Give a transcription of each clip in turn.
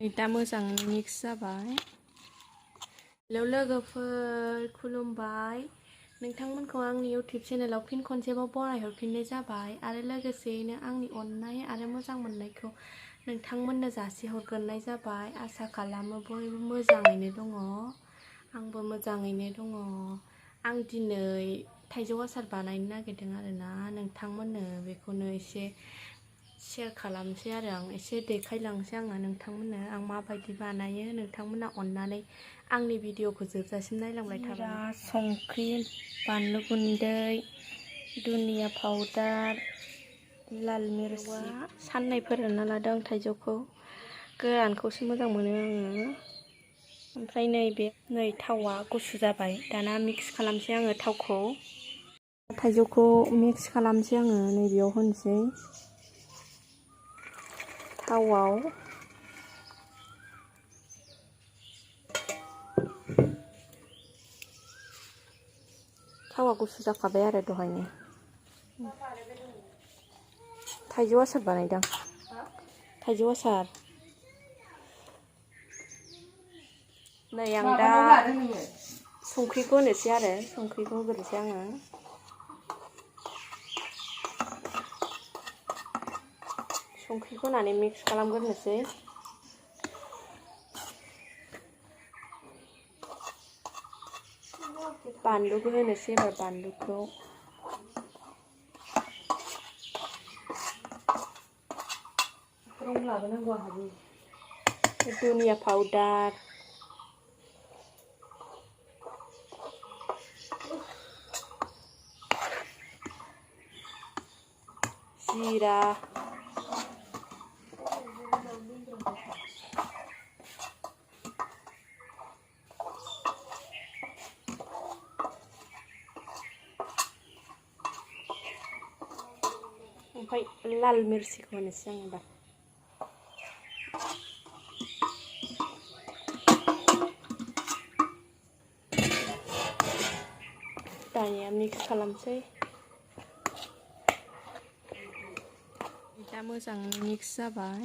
दा मोजां मिक्स जाबाय। लोगोफोर खुलुमबाय, नोंथांमोनखौ आंनि इउटिउब चेनेलाव फिन खनसेबाव बरायहरफिननाय जाबाय आरो लोगोसेयैनो आंनि अननाय आरो मोजां मोननायखौ नोंथांमोननो जासिहरग्रोनाय जाबाय। आसा खालामो बयबो मोजाङैनो दङ, आंबो मोजाङैनो दङ। आं दिनै थाइजौ आसार बानायनो नागिरदों आरोना, नोंथांमोननो बेखौनो एसे शेयार खालामसै आरो आं एसे देखायलांसै आङो नोंथांमोननो आं माबायदि बानायो। नोंथांमोना अननानै आंनि भिडिअखौ जोबजासिम नायलांबाय थाबानो। संख्रि, बानलु गुन्दै, दुनिया पाउडार, लाल मिरचि साननै फोरानना लादों थाइजौखौ, गोरानखौसो मोजां मोनो आङो। ओमफ्राय नै थावा गुसु जाबाय, दाना मिक्स खालामसै आङो थावखौ। थाइजौखौ मिक्स खालामसै आङो, नैबेयाव होनोसै थावाव। थावा गुसु जाखाबाय आरो दहायनो। थाइजौ आसार बानायदों, थाइजौ आसार। नै आं दा संख्रिखौ होनोसै आरो, संख्रिखौ होग्रोनोसै आङो। संख्रिखौ होनानै मिक्स खालामग्रोनोसै। बानलुबो होनोसै एबार, बानलुखौ रं लाबोनांगौ आंहाबो। दुनिया पाउडार, जिरा, ओमफ्राय लाल मिरचिखौ होनोसै आं एबार। दानिया मिक्स खालामसै। दा मोजां मिक्स जाबाय,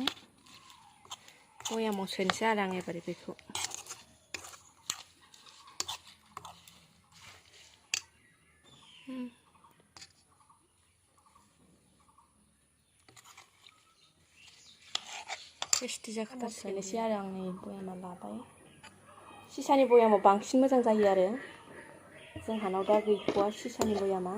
बयामाव सोनोसै आरो आं एबार बेखौ। टेस्टि जाखाथारसै आरो आं नै बयामाव लाबाय। सिसानि बयामाव बांसिन मोजां जायो आरो, जोंहानाव दा गैथ'वा सिसानि बयामा।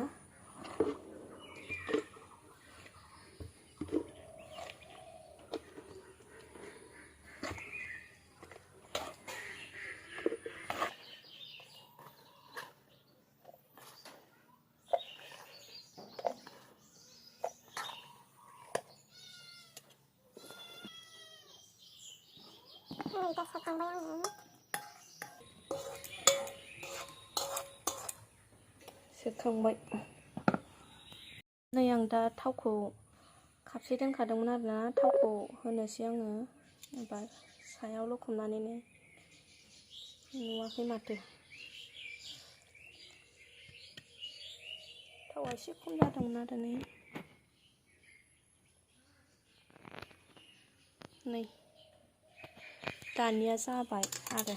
सोखांबाय। नै आं दा थावखौ खापसे दोनखादोंमोन आरोना, थावखौ होनोसै आङो एबार सायाव लखबनानैनो। नुवाखै माथो, थावा एसे खम जादोंमोन आरो नै दानिया जाबाय आरो,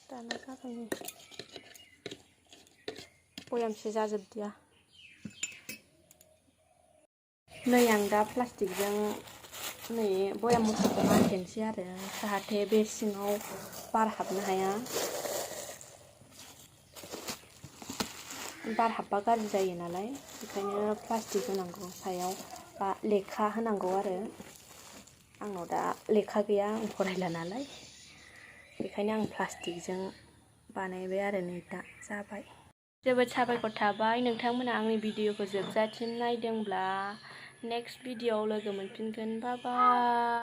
दाना जाबाय नै। बयामसे जाजोबदिया। नै आं दा प्लास्टिकजों नै बयाम मुख्राखौ माथेनोसै आरो, जाहाथे बे सिङाव बार हाबनो हाया। बार हाबबा गाज्रि जायो नालाय, बेखायनो प्लास्टिक होनांगौ सायाव, बा लेखा होनांगौ आरो। आंनाव दा लेखा गैया, आं फरायला नालाय, बेखायनो आं प्लास्टिकजों बानायबाय आरो। नै दा जाबाय। जोबोद साबायखर थाबाय नोंथांमोना आंनि भिडिअखौ जोबजासिम नायदोंब्ला। नेक्स्ट भिडिअआव लोगो मोनफिनगोन। बाय बाय।